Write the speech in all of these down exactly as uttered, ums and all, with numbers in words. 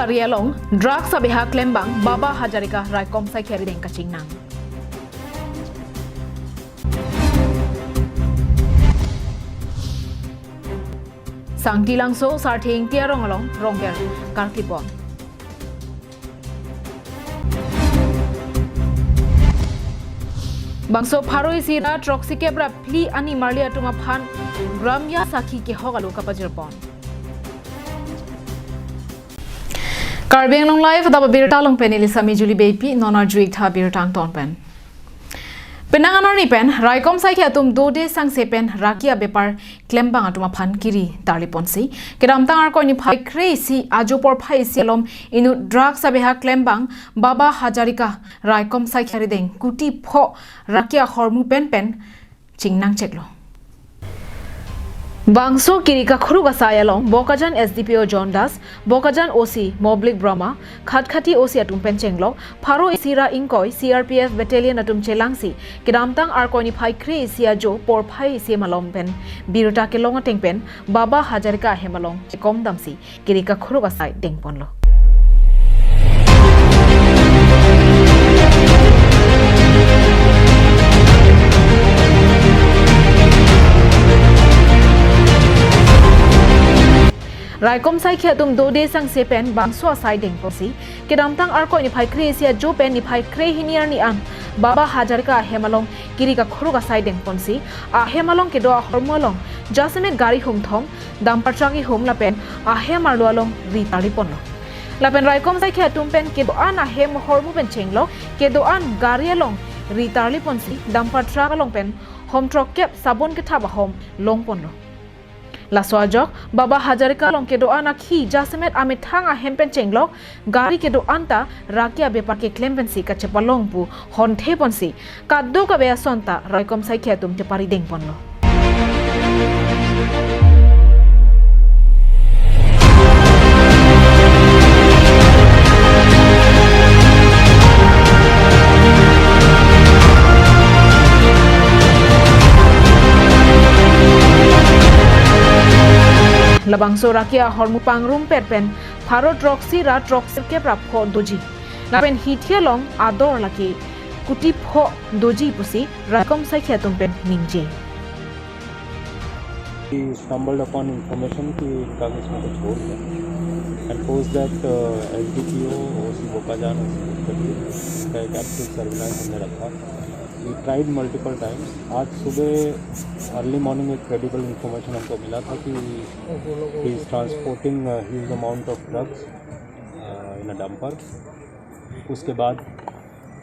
Gari along drugs abeha klembang Baba Hazarika raikom saikhi arideng kachingnang. Sangtilangso Sarthe Ingti arong along rongker karklipon. Bangso pharo isi ra throksi kep ra phli animarli atum aphan Gramya Sakhi kehok alo kapajirpon. Karbi Anglong Live adap abirta along pen neli Sami Juli Beypi, non arju-ik tha birta angton pen. Penang anarni pen raikom saikhi atum dode sangse pen raki abepar klembang atum aphan kiri tarliponsi, kedamtang Arkoi niphai kre-isi ajo porphai isi alom inut drugs abeha klembang Baba Hazarika raikom saikhi arideng kuti pho raki ahormu pen pen chingnangcheklo. Bangso kiri kakhuruk asai along Bokajan S D P O John Das, Bokajan O C Moblik Brahma, Khatkhati O C atum pen chenglok pharo isi ra ingkoi C R P F battalion atum chelangsi, kedamtang Arkoi niphai kre-isi ajo porphai isi malom pen birta kelong ateng pen Baba Hazarika ahem along chekom damsi kiri kakhuruk asai dengponlo. Raikom saikhi atum dode sangse pen bangso asai dengponsi, kedamtang Arkoi niphai kre-isi ajo pen niphai kre-hini arni an Baba Hazarika ahem along kiri kakhuruk asai dengponsi, ahem along kedo ahormu along jasemet gari humthom, dumper truck ihum lapen ahem arlo along ri tarliponlo. Lapen raikom saikhi atum pen kedo-an ahem ahormu pen chenglok, kedo-an gari along ri tarliponsi, dumper truck along pen hom throkkep sabon kethap ahom longponlo. Laso ajok Baba Hazarika along kedo-an akhi jasemet amethang ahem pen chenglok, gari kedo-an ta raki abepar keklem pensi kachepalong pu hontheponsi, kadokave ason ta raikom saikhi atum chepari dengponlo. Labangso raki ahormu pangrumpet pen pharo throksi ra throksi kep ra pho doji. Lapen hithi along ador lake kuti pho doji pusi raikom saikhi atum pen ningje. We stumbled upon information कि इनका कुछ ना कुछ हो गया। And post that, uh, S D P O, O C Bokajan, O C Kabir का एक active surveillance हमने रखा। We tried multiple times। आज सुबह early morning एक credible information हमको मिला था कि he is transporting, uh, huge amount of drugs, uh, in a dumper। उसके बाद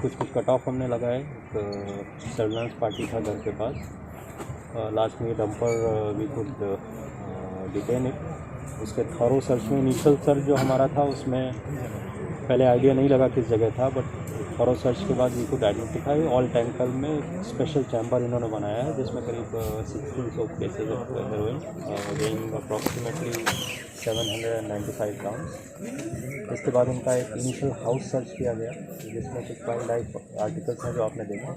कुछ कुछ कट ऑफ हमने लगाए, एक सर्विलांस पार्टी था घर के पास, लास्ट में dumper we could detain it. उसके थरो सर्च में, इनिशियल सर्च जो हमारा था उसमें पहले आइडिया नहीं लगा किस जगह था, बट थरो सर्च के बाद we could identify all tanker में स्पेशल चैम्बर इन्होंने बनाया है जिसमें करीब सिक्सटीन सौ cases of heroin, weighing approximately seven hundred and ninety five grams। इसके बाद उनका एक इनिशियल हाउस सर्च किया गया जिसमें कुछ वाइल्ड लाइफ आर्टिकल्स हैं जो आपने देखा,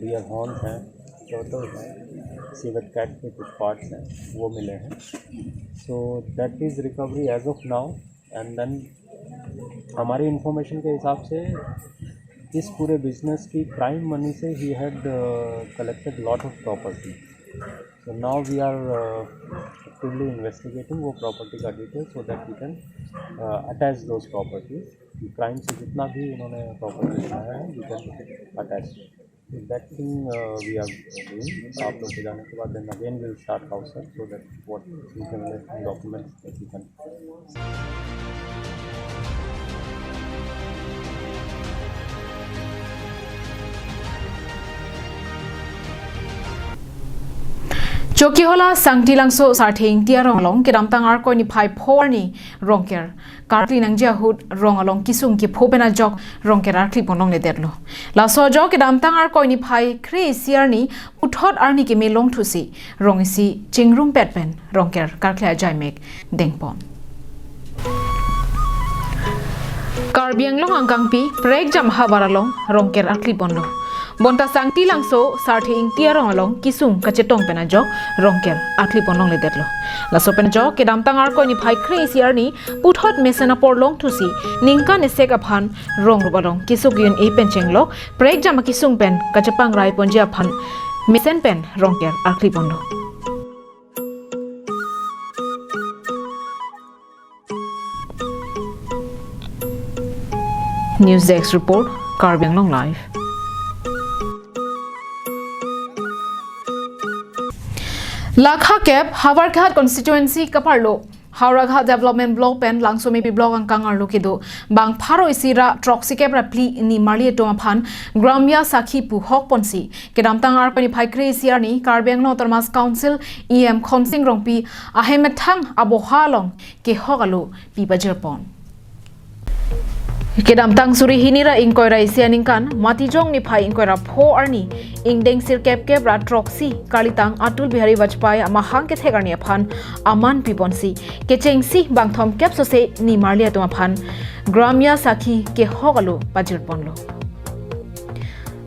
डियर हॉर्न्स हैं, टर्टल्स हैं, सीवेट कैट के कुछ पार्ट्स हैं, वो मिले हैं। So that is recovery as of now। And then हमारी इन्फॉर्मेशन के हिसाब से इस पूरे बिजनेस की क्राइम मनी से he had collected lot of property। So now we are actively investigating वो प्रॉपर्टी का detail, so that we can attach those properties। Crime से जितना भी इन्होंने प्रॉपर्टी बनाया है, we can attach। That thing we are doing। आप लोग को जाने के बाद then again we'll start house search so that what incriminating documents that we can। Chokihola Sangtilangso Sarthe Ingti arong along kedamtang Arkoi niphai pho arni rongker karkli nangji ahut rong along kisung kepho pen ajok rongker arklipon longledetlo. Laso ajok kedamtang Arkoi niphai kre-isi arni puthot arni keme longthusi rong isi chingrumpet pen rongker karkli ajaimek dengpon. Karbi Anglong angkangpi Prekjam havar along rongker arkliponlo. Bonta Sangti Langso, Sarthe Ingti arong along kesung kachetong pen ajok Rongker arkli pon longledetlo. Laso pen ajok kedamtang Arkoi niphai kre-isi arni puthot mesen apor longthusi ningkan esek aphan rong rup along kesung un-e pen chenglok prekjam akesung pen kachepangrai ponji aphan mesen pen Rongker arkli ponlo. News Desk Report, Karbi Anglong Live. Lakha kep Howraghat constituency kaparlo Howraghat Development Block pen Langsomepi Block angkang arlo kedo bang pharo isi ra throksi kep ra phli nimarli atum aphan Gramya Sakhi pu hok ponsi kedamtang Arkoi niphai kre-isi arni Karbi Anglong Autonomous Council E M Khonsing Rongpi ahem methang aboha along kehok alo pi pajirpon. Kedamtang suri hini ra ingkoi ra isi aningkan, Matijong niphai ingkoi ra pho arni, ingdeng sirkep kep ra throksi, karlitang Atal Bihari Vajpayee amahang kethek arni aphan aman piponsi kechengsi bang thomkep sose nimarli atum aphan Gramya Sakhi kehok alo pajirponlo.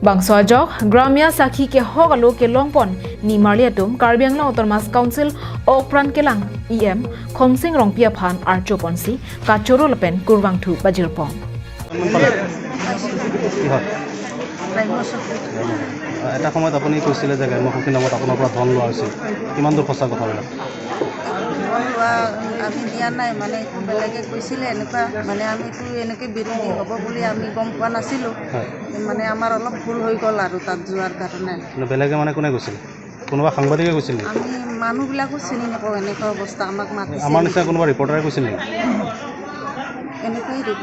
Bangso ajok, Gramya Sakhi kehok alo kelongpon nimarli atum Karbi Anglong Autonomous Council okpran kelang E M Khonsing Rongpi aphan archoponsi kachoro lapen kurvangthu pajirpon. কিহত? এটা সময়ত আপুনি কৈছিলে যে গ্ৰাম্য সখী নামত আপোনাৰ পৰা ধন লোৱা হৈছিল, কিমান দূৰ সঁচা কথাবিলাক? ধন লোৱা আমি দিয়া নাই, মানে বেলেগে কৈছিলে এনেকুৱা, মানে আমিতো এনেকে বিৰোধী হ'ব বুলি আমি গম পোৱা নাছিলোঁ। হয়। মানে আমাৰ অলপ ভুল হৈ গ'ল আৰু তাত যোৱাৰ কাৰণে। মানে বেলেগে মানে কোনে কৈছিল? কোনোবা সাংবাদিকে কৈছিল নেকি? আমি মানুহবিলাকো চিনি নাপাওঁ, এনেকুৱা অৱস্থা আমাক মাতিছিল। আমাৰ নিচিনা কোনোবা ৰিপৰ্টাৰে কৈছিল নেকি? Enekoi di.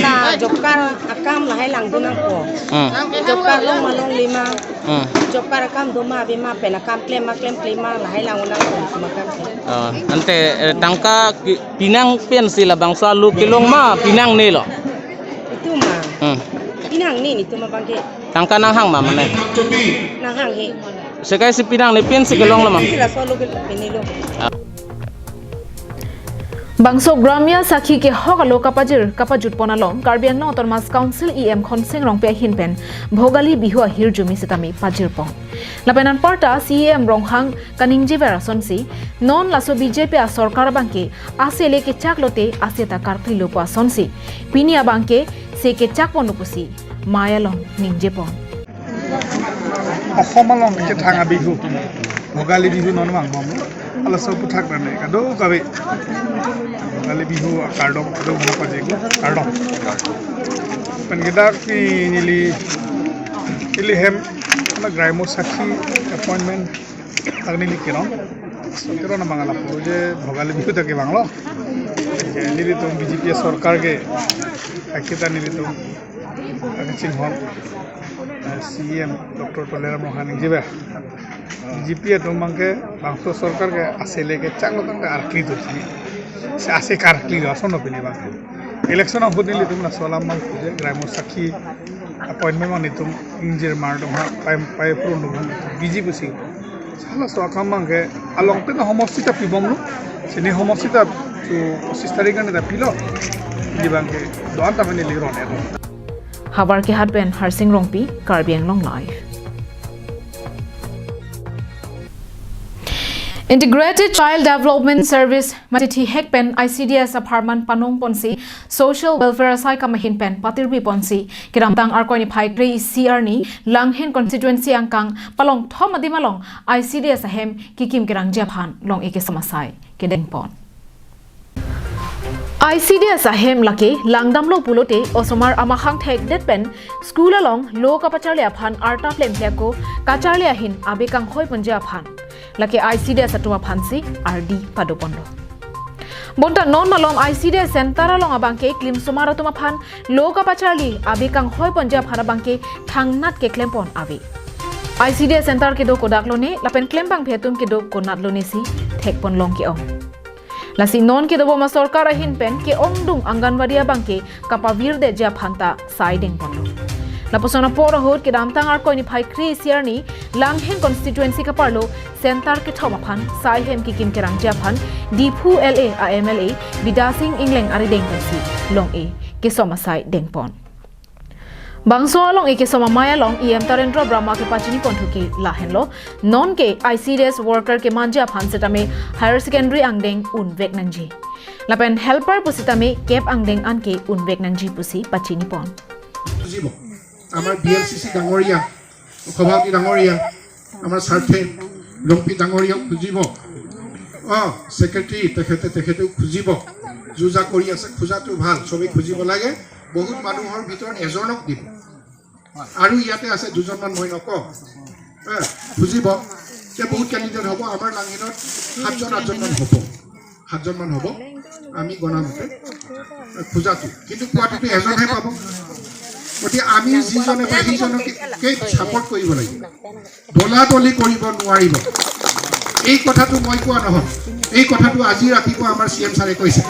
Na job card akam lahai langdun nangpo. Hmm. Job card long ma longle ma. Hmm. Job card akam do ma ave ma pen akam klem ma klem klem ma lahai lang nangpo suma kam. Oh, ante, eh, tangka ki-, pinang pensi labangso alo kelong ma pinangne lo. Itum ma. Hmm. Pinangne itum abangke. Tangka nanghang ma mane? Nanghang he. Sekai si pinangne pensi kelonglo ma? Sila solo ke pinilo. Bangso Gramya Sakhi kehok alo kapajir kapajutpon along Karbi Anglong Autonomous Council E M Khonsing Rongpi ahin pen Bhogali Bihu ahirjume sitame pajirpon. Lapen anparta C E M Ronghang kaningjever asonsi non laso B J P asorkar abangke ase le kechak lote ase ta karkli lo pu asonsi pini abangke se kechakponlo pusi mei along ningjepon. Assam along kethang abihu, Bhogali Bihu non vangbomlo. Halaso aputhak rane kadokave, Bhogali Bihu akardom kadokave pajirlo, kardom. Pen kedak pi neli, neli hem, na Gramya Sakhi appointment tak neli kerong. So kerong na mangala puro je Bhogali Bihu ta kevanglo. Je nelitum B J P sorkar ke akita nelitum kachinghon, eh, C E M Doctor Tuliram Ronghang ningjever. B J P atum abangke bangso sorkar ke ase le kechak lo tangka arkli do si. Si ase karkli do ason pini abangke. Election ahut nelitum laso alam abang puje Gramya Sakhi appointment abang nelitum ingjir mar do ha pai pai purun do ha busy busy. Halaso akam abangke along pen homosti ta pibomlo. Sini homosti ta tu pochis tarik arni ta pilo. Di abangke doan ta mane liron ya. Habar kehat pen Harsing Rongpi, Karbi Anglong Live. Integrated Child Development Service mate thihek pen I C D S apharman panongponsi Social Welfare asai kam ahin pen patirbiponsi kedamtang Arkoi niphai kre-isi arni Langhin constituency angkang palong thom adim along I C D S ahem kekim kerangji aphan long-e kesom asai kedengpon. I C D S ahem lake langdamlo pulote osomar amahang thekdet pen school along lo kapacharli aphan arta plemple ako kacharli ahin abe kanghoi ponji aphan lake I C D S atum aphansi ardi padoponlo. Bonta non malom I C D S center along abangke klimsomar atum aphan lo kapacharli abe kanghoi ponji aphan abangke thangnat keklempon ave. I C D S center kedo kodak lone lapen klembangphu atum kedo konat lone si thekpon long ke-ong. Lasi non kedobom asorkar ahin pen ke-ongdung Anganwadi abangke kapavirdetji aphan ta sai dengponlo. Lapuson apor ahut kedamtang Arkoi niphai kre-isi arni Langhin constituency kaparlo center kethom aphan sai hem kekim kerangji aphan Diphu L A a M L A Bidya Sing Engleng arideng pensi long-e kesom asai dengpon. Bangso along ekesom amei along E M Tarendra Brahma kepachini ponthuki lahenlo, non ke I C D S worker kemanji aphan setame higher secondary angdeng unvek nangji. Lapen helper pusitame kep angdeng anke unvek nangji pusi pachini pon. খুজিব। আমাৰ B L চি চি ডাঙৰীয়া, সভাপতি ডাঙৰীয়া, আমাৰ স্বাৰ্থে লংপি ডাঙৰীয়াক খুজিব। অ, ছেক্ৰেটাৰী তেখেতে, তেখেতেও খুজিব। যো যা কৰি আছে, খোজাটো ভাল, চবেই খুজিব লাগে। বহুত মানুহৰ ভিতৰত এজনক দিব। আৰু ইয়াতে আছে দুজনমান, মই নকওঁ। এ, খুজিব যে বহুত কেণ্ডিডেট হ'ব, আমাৰ লাংহিনত সাতজন, আঠজনমান হ'ব। সাতজনমান হ'ব। আমি গণামতে, এ, খোজাটো। কিন্তু পোৱাটোতো এজনহে পাব। গতিকে আমি যিজনে পায়, সেইজনকে ছাপোৰ্ট কৰিব লাগিব। দলা দলি কৰিব নোৱাৰিব। এই কথাটো মই কোৱা নহয়, এই কথাটো আজি ৰাতিপুৱা আমাৰ চি এম ছাৰে কৈছে।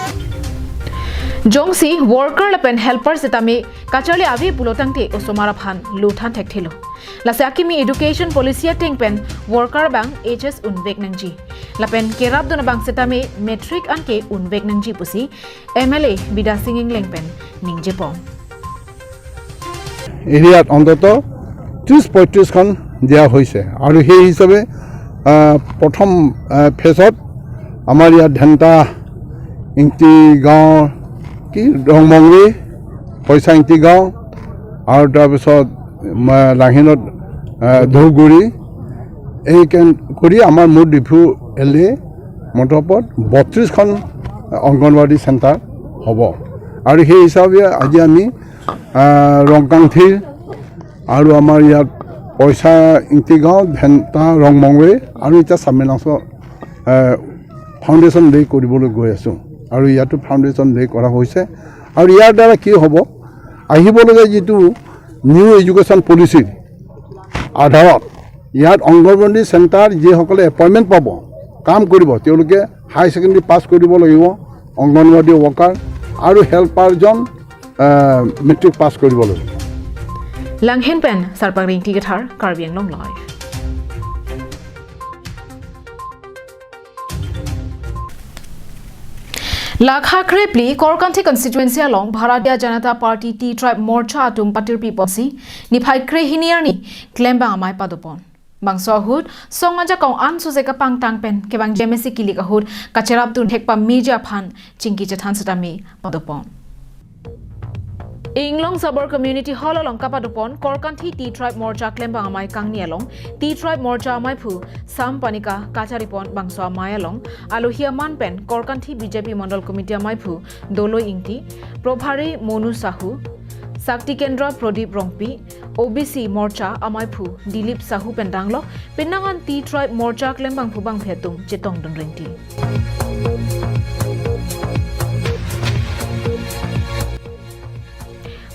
Jongsi worker lapen helper setame kacharli ave pulotangte osomar aphan luthan thekthelo. Lasi akimi education policy ateng pen worker abang H S unvek nangji. Lapen kerapdun abang setame matric anke unvek nangji pusi M L A Bidya Sing Engleng pen ningje pon. এৰিয়াত অন্তত ত্ৰিছ পঁয়ত্ৰিছখন দিয়া হৈছে আৰু সেই হিচাপে আহ, প্ৰথম আহ, ফেজত আমাৰ ইয়াত ধেন্তা ইংতি গাঁও কি ৰংমংৰি পইচা ইংতি গাঁও আৰু তাৰপিছত মা- লাংহিনত আহ, ধৌগুৰি এই কেন কৰি আমাৰ মুঠ ডিফু এল এ মণ্ডপত বত্ৰিছখন অংগনবাদী চেণ্টাৰ হ'ব আৰু সেই হিচাপে আজি আমি আহ, ৰংকাংথিৰ আৰু আমাৰ ইয়াত পইচা ইংতিগাঁও, ভেণ্টা, ৰংমংৱে আৰু এতিয়া চামেলাংচ ফাউণ্ডেশ্যন ডে কৰিবলৈ গৈ আছোঁ আৰু ইয়াতো ফাউণ্ডেশ্যন ডে কৰা হৈছে। আৰু ইয়াৰ দ্বাৰা কি হ'ব, আহিবলগীয়া যিটো নিউ এডুকেশ্যন পলিচিৰ আধাৰত ইয়াত অংগনবাদী চেণ্টাৰ যিসকলে এপইণ্টমেণ্ট পাব, কাম কৰিব, তেওঁলোকে হাই ছেকেণ্ডেৰী পাছ কৰিব লাগিব, অংগনবাদী ৱৰ্কাৰ আৰু হেল্পাৰজন মেট্ৰিক পাছ কৰিব লাগিব। Langhin pen Sarpang Ringti Kathar, Karbi Anglong Live. Lakha krepli Korkanthi constituency along Bharatiya Janata Party Tea Tribe Morcha atum patirpi ponsi niphai krehini arni klembang amei padopon. Bangso ahut song ajakong ansose kapangtang pen kevangji M A C kilik ahut kacherapdun thek pameji aphan chingki chethan setame padopon. Inglong Sabor Community Hall along kapadopon Korkanthi Tea Tribe Morcha klembang amei kangni along Tea Tribe Morcha ameiphu Sam Panika kacharipon. Bangso amei along alohi aman pen Korkanthi B J P Mandal Committee ameiphu Doloi Ingti, Probhari Monu Sahu, Sakti Kendra Prodip Rongpi, O B C Morcha ameiphu Dilip Sahu pen danglok penang an Tea Tribe Morcha klembangphu bangphi atum chetongdun ringti.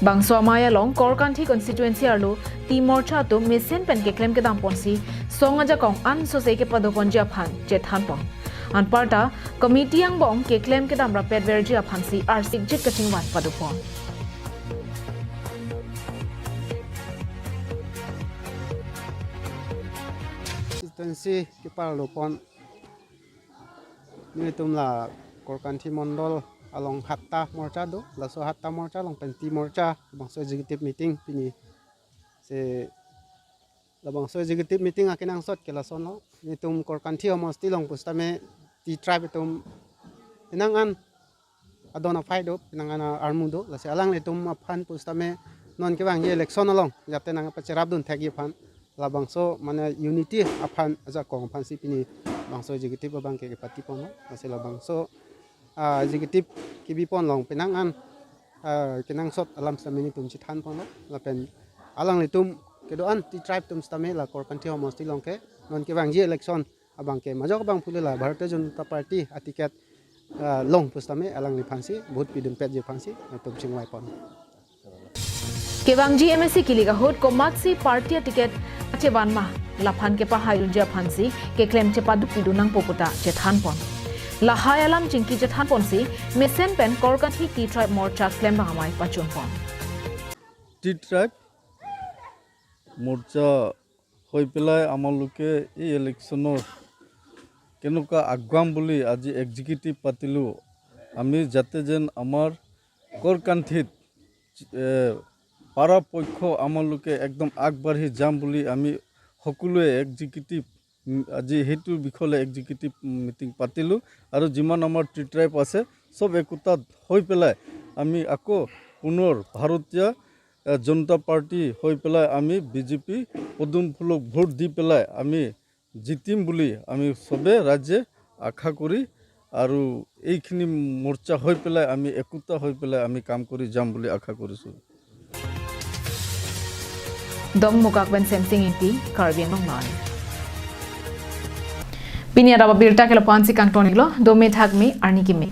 Bangso amei along Korkanthi constituency arlo Tea Morcha atum mesen pen keklem kedam ponsi song ajakong ansose kepadoponji aphan chethan pon. Anparta committee angbong keklem kedam rapet verji aphansi arsikjit kachingvai padopon. Constituency keparlopon nelitum la Korkanthi Mondol along hatta morcha do, laso hatta morcha along pen Tea Morcha labangso executive meeting pini. Se labangso executive meeting akenangsot ke lasonlo, nelitum Korkanthi homosti along pusitame Tea Tribe atum penang an adon aphai do, penang an armu do, lasi alanglitum aphan pusitame non kevangji election along jate nangpacherapdun thekji aphan labangso mane unity aphan ajakong aphansi pini bangso executive abangke kepatiponlo. Lasi labangso ah, executive kebipon along penang an ah, kenangsot alam setame nelitum chethanponlo, lapen alanglitum kedo-an Tea Tribe atum setame la Korkanthi homosti along ke non kevangji election abangke majok abang phule la Bharatiya Janata Party aticket ah, long pusitame alangliphansi vote pidunpetji aphansi nelitum chingvaipon. Kevangji M A C kilik ahut komatsi party aticket kachevan ma, laphan kepahaidunji aphansi keklem chepaduk pidun nangpo puta chethanpon. Lahai alam chingki chethanponsi mesen pen Korkanthi Tea Tribe Morcha klembang amei pachunpon. টি ট্ৰাইব মৰ্চা হৈ পেলাই আমালোকে এই ইলেকশ্যনৰ কেনেকুৱা আগুৱাম বুলি আজি এক্সিকিউটিভ পাতিলোঁ। আমি যাতে যেন আমাৰ কৰ কান্থিত এ, পাৰা পক্ষ আমালোকে একদম আগবাঢ়ি যাম বুলি আমি সকলোৱে এক্সিকিউটিভ, উম, আজি সেইটো বিষয়লৈ এক্সিকিউটিভ মিটিং পাতিলোঁ। আৰু যিমান আমাৰ টি ট্ৰাইব আছে, চব একোটাত হৈ পেলাই আমি আকৌ পুনৰ ভাৰতীয়, এ, জনতা পাৰ্টি হৈ পেলাই আমি বি জে পি পদুম ফুলক ভোট দি পেলাই আমি জিতিম বুলি আমি চবে ৰাইজে আশা কৰি আৰু এইখিনি মৰ্চা হৈ পেলাই আমি একোটা হৈ পেলাই আমি কাম কৰি যাম বুলি আশা কৰিছোঁ। Dongmukak pen Semsing Ingti, Karbi Anglong Live. Pini adap abirta ke lapu-an si kangton-iklo, dome thakme, arni keme.